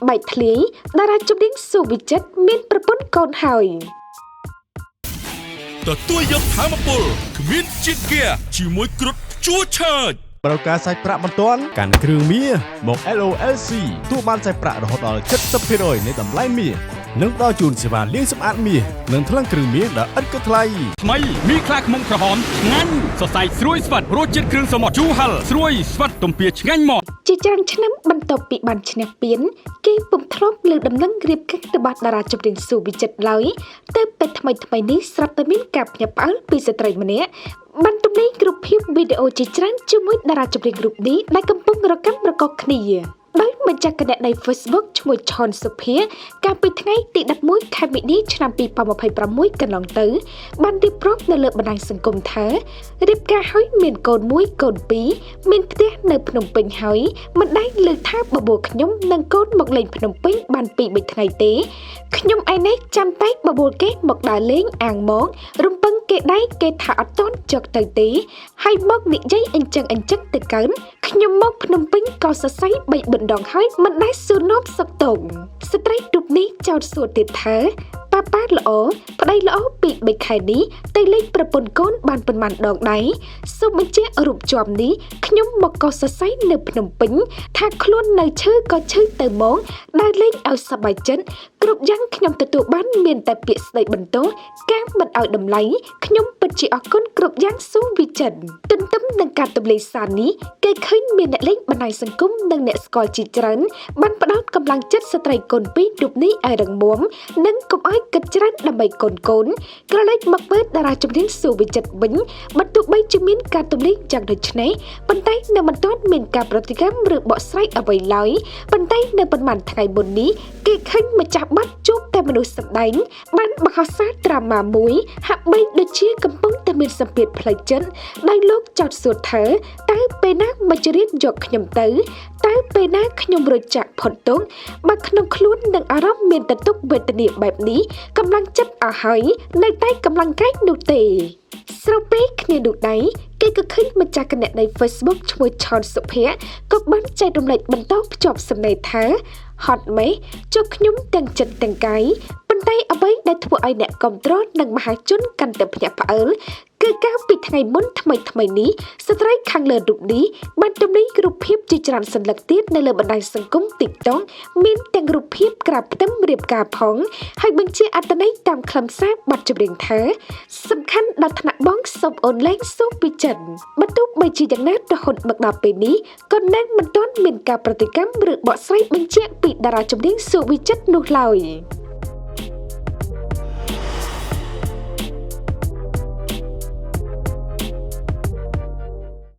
បែកធ្លាយតារាចម្រៀងស៊ូវិចិត្រមានប្រពន្ធកូនហើយ ទទួលយកធម៌ពលគ្មានជាតិហ្គាជាមួយគ្រុឌជួឆើច ត្រូវការសាច់ប្រាក់បន្ទាន់កាន់គ្រឿងមាសមក LOLC ទូបានសាច់ប្រាក់រហូតដល់70%នៃតម្លៃមាសនិងផ្ដល់ជូនសេវាលាងសម្អាតមាសនិងថ្លឹងគ្រឿងមាសដ៏ឥតគិតថ្លៃ ថ្មីមីខ្លាឃ្មុំក្រហមឆ្ងាញ់សរសៃស្រួយស្វិតរសជាតិគ្រឿងសមុទ្រជូរហឹរស្រួយស្វិតទំពាឆ្ងាញ់មក ជាច្រើនឆ្នាំបន្ទាប់ពីបានឈ្នះពានគេពុំធ្លាប់លើដំណឹងរៀបការរបស់តារាចម្រៀងស៊ូវិចិត្រឡើយតែពេលថ្មីថ្មីនេះស្រាប់តែមានការភ្ញាក់ផ្អើលពីស្ត្រីម្នាក់បានទំលេងរូបភាពវីដេអូជាច្រើនជាមួយតារាចម្រៀងរូបនេះដែលកំពុងរកាំរកកគ្នាដោយម្ចាស់គណនី Facebook ឈ្មោះឆនសុភាកាលពីថ្ងៃទី11ខែមីនាឆ្នាំ2026កន្លងទៅ បានរៀបរាប់នៅលើបណ្ដាញសង្គមថារៀបការហើយមានកូនមួយកូនពីរមានផ្ទះនៅភ្នំពេញហើយមិនដែលលើកថាបបួលខ្ញុំនិងកូនមកលេងភ្នំពេញបានពីរបីថ្ងៃទេខ្ញុំឯនេះចាំតែបបួលគេមកដើរលេងអាងមករំពឹងគេដៃគេថាអត់តន់ចុកទៅទេហើយមកនិយាយអញ្ចឹងអញ្ចឹងទៅកើនខ្ញុំមកភ្នំពេញក៏សរសៃបីបណ្ដងហើយមិនដែលសួរនាំសុខទុក្ខស្ត្រីរូបនេះចោទសួរទៀតថាប៉ាប៉ាល្អប្តីល្អពីបីខែនេះទៅលេងប្រពន្ធកូនបានប៉ុន្មានដងដែរសូមបញ្ជាក់រូបជាប់នេះខ្ញុំមកកោសរសៃនៅភ្នំពេញថាខ្លួននៅឈឺក៏ឈឺទៅមកដើរលេងឲ្យសប្បាយចិត្តគ្រប់យ៉ាងខ្ញុំទទួលបានមានតែពាក្យស្ដីបន្ទោសការមិនឲ្យតម្លៃខ្ញុំពិតជាអរគុណគ្រប់យ៉ាងស៊ូវិចិត្រទន្ទឹមនឹងការទម្លាយសារនេះគេឃើញមានអ្នកលេងបណ្ដាញសង្គមនិងអ្នកស្គាល់ជាច្រើនបានផ្ដល់កម្លាំងចិត្តស្ត្រីកូនពីររូបនេះឲ្យរឹងមាំនិងកុំឲ្យគិតច្រើនដើម្បីកូនកូនក្រឡេកមកមើលតារាចម្រៀងស៊ូវិចិត្រវិញបើទោះបីជាមានការទម្លាយយ៉ាងដូចនេះប៉ុន្តែនៅមិនទាន់មានការប្រតិកម្មឬបកស្រាយអ្វីឡើយប៉ុន្តែនៅប៉ុន្មានថ្ងៃមុននេះគេឃើញម្ចាស់បាត់ជួបតែមនុស្សសម្ដែងបានបង្ហោះសារត្រាម៉ាមួយហាក់បីដូចជាកំពុងតែមានសម្ពាធផ្លូវចិត្តដោយលោកចោទសួរថាតើពេលណាមកជ្រៀតយកខ្ញុំទៅតើពេលណាខ្ញុំរត់ចាក់ផុតទុក្ខបើក្នុងខ្លួននឹងអារម្មណ៍មានតែទុក្ខវេទនាបែបនេះកម្លាំងចិត្តអស់ហើយនៅតែកម្លាំងកាយនោះទេស្របពេលគ្នានោះដែរគេក៏ឃើញម្ចាស់គណនី Facebook ឈ្មោះឆនសុភ័ក្រក៏បានចែករំលែកបន្តភ្ជាប់សំណេរថាហត់មេះចុះខ្ញុំទាំងចិត្តទាំងកាយប៉ុន្តែអ្វីដែលធ្វើឲ្យអ្នកគ្រប់គ្រងនិងមហាជនកាន់តែភ្ញាក់ផ្អើលគឺកាលពីថ្ងៃមុនថ្មីថ្មីនេះស្ត្រីខាងលើរូបនេះបានទំលេញរូបភាពជាច្រើនសន្លឹកទៀតនៅលើបណ្ដាញសង្គម TikTok មានទាំងរូបភាពក្រាបផ្ទឹមរៀបការផងហើយបញ្ជាអត្ថន័យតាមខ្លឹមសារបទចម្រៀងថាសំខាន់ដល់ថ្នាក់បងសូមអូនលែងសូមពីចិនបើទោះបីជាយ៉ាងណារហូតមកដល់ពេលនេះក៏នៅមិនទាន់មានការប្រតិកម្មឬបកស្រាយបញ្ជាក់ពីតារាចម្រៀងសុវិចិត្រនោះឡើយ។